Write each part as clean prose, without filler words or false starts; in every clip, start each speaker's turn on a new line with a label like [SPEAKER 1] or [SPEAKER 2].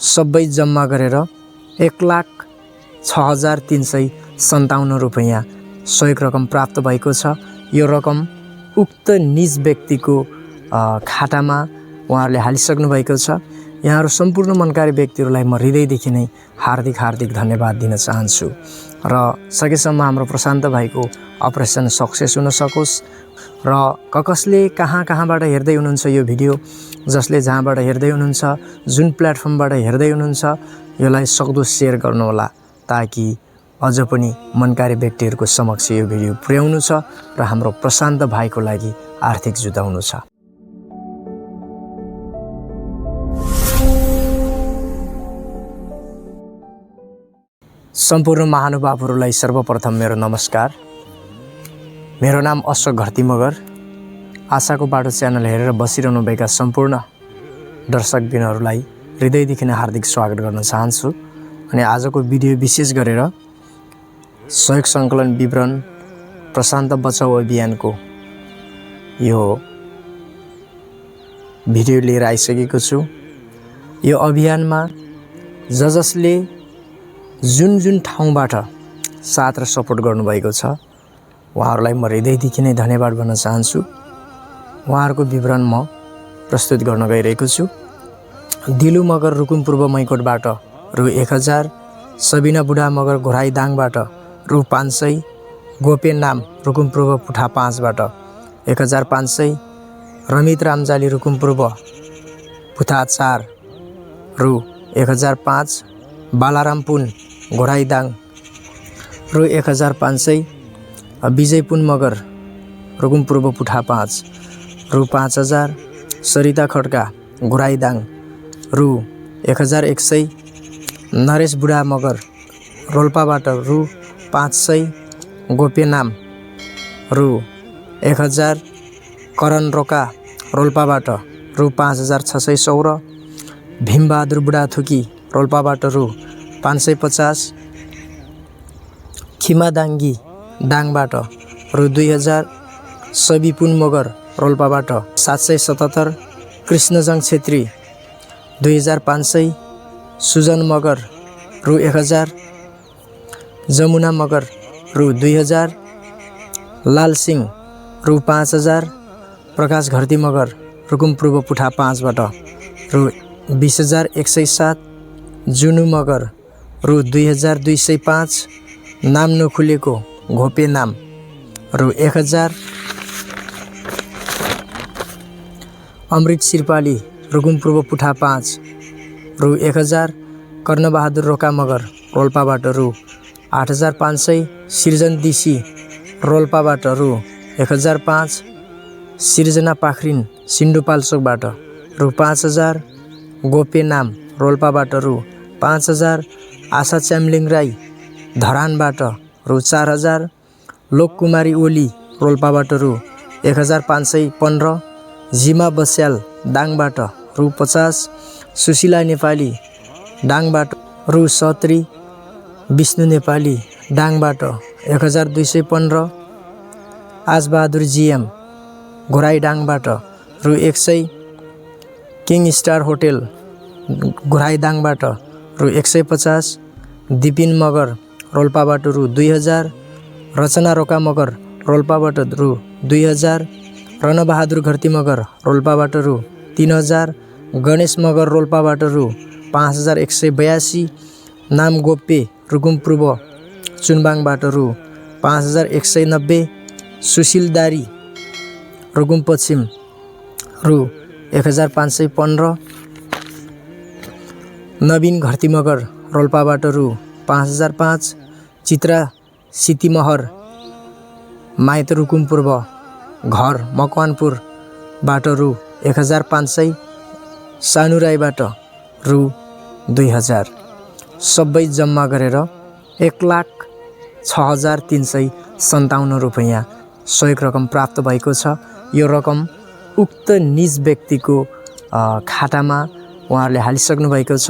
[SPEAKER 1] सबै जम्मा गरेर 1,06,357 रुपैयाँ सहयोग रकम प्राप्त भएको छ। यो रकम उक्त निज व्यक्तिको खातामा उहाँहरूले हालिसक्नु भएको छ। यहाँहरू सम्पूर्ण मनकारी व्यक्तिहरूलाई म हृदयदेखि नै हार्दिक धन्यवाद दिन चाहन्छु र सकेसम्म हाम्रो प्रशान्त भाइको अपरेसन सक्सेस हुन सकोस् र कसले कहाँबाट हेर्दै हुनुहुन्छ यो भिडियो, जसले जहाँबाट हेर्दै हुनुहुन्छ, जुन प्लेटफर्मबाट हेर्दै हुनुहुन्छ, यसलाई सक्दो सेयर गर्नुहोला ताकि अझ पनि मनकारी व्यक्तिहरूको समक्ष यो भिडियो पुर्याउनु छ र हाम्रो प्रशान्त भाइको लागि आर्थिक जुटाउनु छ। सम्पूर्ण महानुभावहरूलाई सर्वप्रथम मेरो नमस्कार। मेरो नाम अशोक घरती मगर। आशाको बाटो च्यानल हेरेर बसिरहनुभएका सम्पूर्ण दर्शकबिनहरूलाई हृदयदेखि नै हार्दिक स्वागत गर्न चाहन्छु। अनि आजको भिडियो विशेष गरेर सहयोग सङ्कलन विवरण प्रशान्त बचाउ अभियानको यो भिडियो लिएर आइसकेको छु। यो अभियानमा जसले जुन ठाउँबाट साथ र सपोर्ट गर्नुभएको छ उहाँहरूलाई म हृदयदेखि नै धन्यवाद भन्न चाहन्छु। उहाँहरूको विवरण म प्रस्तुत गर्न गइरहेको छु। दिलु मगर रुकुम पूर्व मैकोटबाट रु 1000, सबिना बुढा मगर घोराइदाङबाट रु 500, गोपे नाम रुकुम पूर्व पुठा 5बाट 1500, रमित रामजाली रुकुम पूर्व पुठा 4 रु 1005, बालाराम पुन घोराइदाङ रु 1500, विजय पुन मगर रुकुम पूर्व पुठा 5 रु 5000, सरिता खड्का घोराइदाङ रु 1100, नरेश बुढा मगर रोल्पाबाट रु 500, गोपे नाम रु 1000, करण रोका रोल्पाबाट रु 5616, भीमबहादुर बुढा थुकी रोल्पाबाट रु 550, खिमादाङ्गी दाङबाट रु 2000, सबिपुन मगर रोल्पाबाट 777, कृष्णजङ छेत्री 2500, सुजन मगर रु 1000, जमुना मगर रु 2000, लाल सिंह रु 5000, प्रकाश घरती मगर रुकुम पूर्व पुठा 5बाट रु 20107, जुनु मगर रु 2205, नाम नखुलेको घोपे नाम रु 1000, अमृत सिरपाली रुकुम पूर्व पुठा 5 रु 1000, कर्णबहादुर रोका मगर रोल्पाबाट रु 8500, सिर्जन दिसी रोल्पाबाट रु 1005, सिर्जना पाखरिन सिन्धुपाल्चोकबाट रु 5000, गोपे नाम रोल्पाबाट रु 5000, आशा च्याम्लिङ राई धरानबाट रु 4000, लोककुमारी ओली रोल्पाबाट रु 1515, जिमा बस्याल दाङबाट रु 50, सुशीला नेपाली डाङबाट रु 70, विष्णु नेपाली डाङबाट 1215, आजबहादुर जिएम घोराइडाङबाट रु 100, किङ स्टार होटेल घोराइदाङबाट रु 150, दिपिन मगर रोल्पाबाट रु 2000, रचना रोका मगर रोल्पाबाट रु 2000, रणबहादुर घरती मगर रोल्पाबाट रु 3000, गणेश मगर रोल्पाबाट रु 5182, नाम गोप्पे रुकुम पूर्व चुनबाङबाट रु 5190, सुशील दारी रुकुम पश्चिम रु 1515, नवीन घरती मगर रोल्पाबाट रु 5005, चित्रा सितिमहर माइत रुकुम पूर्व घर मकवानपुरबाट रु 1500, सानु राईबाट रु 2000, सबै जम्मा गरेर 1,06,357 रुपैयाँ सहयोग रकम प्राप्त भएको छ। यो रकम उक्त निज व्यक्तिको खातामा उहाँहरूले हालिसक्नु भएको छ।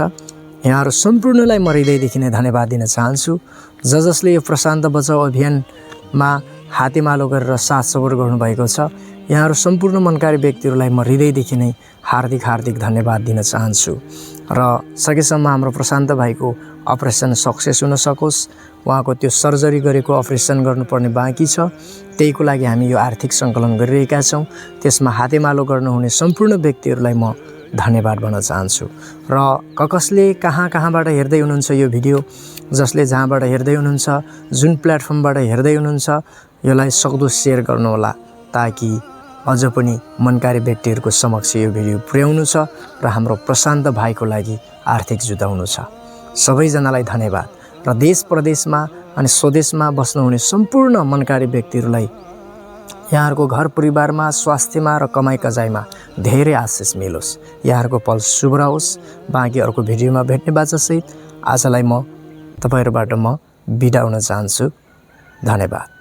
[SPEAKER 1] यहाँहरू सम्पूर्णलाई म हृदयदेखि नै धन्यवाद दिन चाहन्छु। जसले यो प्रशान्त बचाउ अभियानमा हातेमालो गरेर साथ सपोर्ट गर्नुभएको छ। यहाँहरू सम्पूर्ण मनकारी व्यक्तिहरूलाई म हृदयदेखि नै हार्दिक धन्यवाद दिन चाहन्छु। र सकेसम्म हाम्रो प्रशान्त भाइको अपरेसन सक्सेस हुन सकोस्। उहाँको त्यो सर्जरी गरेको अपरेसन गर्नुपर्ने बाँकी छ, त्यहीको लागि हामी यो आर्थिक सङ्कलन गरिरहेका छौँ। त्यसमा हातेमालो गर्नुहुने सम्पूर्ण व्यक्तिहरूलाई म धन्यवाद भन्न चाहन्छु। र कसले कहाँबाट हेर्दै हुनुहुन्छ यो भिडियो, जसले जहाँबाट हेर्दै हुनुहुन्छ, जुन प्लेटफर्मबाट हेर्दै हुनुहुन्छ, यसलाई सक्दो सेयर गर्नुहोला, ताकि अझ पनि मनकारी व्यक्तिहरूको समक्ष यो भिडियो पुर्याउनु छ र हाम्रो प्रशान्त भाइको लागि आर्थिक जुटाउनु छ। सबैजनालाई धन्यवाद। र देश प्रदेशमा अनि स्वदेशमा बस्नुहुने सम्पूर्ण मनकारी व्यक्तिहरूलाई यहाँहरूको घर परिवारमा, स्वास्थ्यमा र कमाइ कजाइमा धेरै आशिष मिलोस्। यहाँहरूको पल शुभ रहोस्। बाँकी अर्को भिडियोमा भेट्ने बाचासहित आजलाई म तपाईँहरूबाट म बिदा हुन चाहन्छु। धन्यवाद।